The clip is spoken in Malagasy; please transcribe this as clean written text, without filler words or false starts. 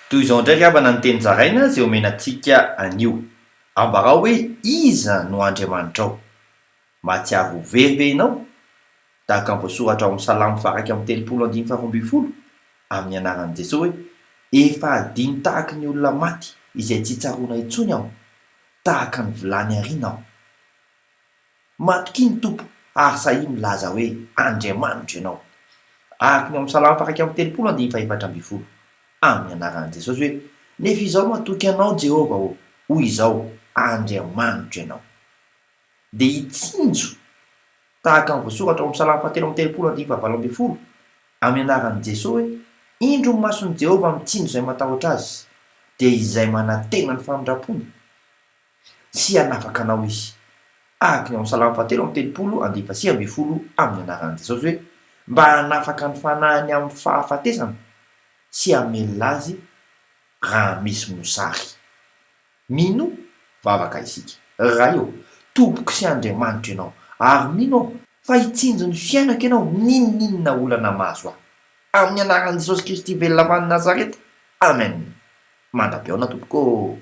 Toy izao indray ry havana ny teny zaraina izay omena antsika anio. Ambarao hoe iza no Andriamanitrao. Mahatsiaro ho very ve ianao? Tahaka ny voasoratra ao amin'ny Salamo faha-31 andininy faha-12, amin'ny anaran'i Jesoa hoe, Efa hadino tahaky ny olona maty izay tsy tsaroana intsony aho, tahaka ny vilany ariana aho. Matokia ny Tompo ary sahia milaza hoe, Andriamanitro Ianao. Araka ny ao amin'ny Salamo faha-31 andininy faha-14, amin'ny anaran'i Jesosy hoe, Nefa izaho matoky Anao, Jehovah ô, hoy izao, Andriamanitro Ianao. Dia hitsinjo, tahaka ny voasoratra ao amin'ny Salamo faha-33 andininy faha-18, amin'ny anaran'i Jesosy hoe, Indro ny mason'i Jehovah mitsinjo izay matahotra Azy, dia izay manantena ny famindram-pony. Tsy hanafaka anao izy. Araka ny ao amin'ny Salamo fahatelo amby telopolo andininy fahasivy ambin'ny folo amin'ny anaran'i Jesosy hoe, Mba hanafaka ny fanahiny amin'ny fahafatesana sy hamelona azy raha misy mosary. Minoa vavaka isika. Ray ô, Tompoko sy Andriamanitro Ianao, ary mino aho fa hitsinjo ny fiainako Ianao n'inon'inona olana mahazo ahy. Amin'ny anaran'i Jesosy Kristy velona avy any Nazareta. Amen. Mandra-pihaona tompoko ô!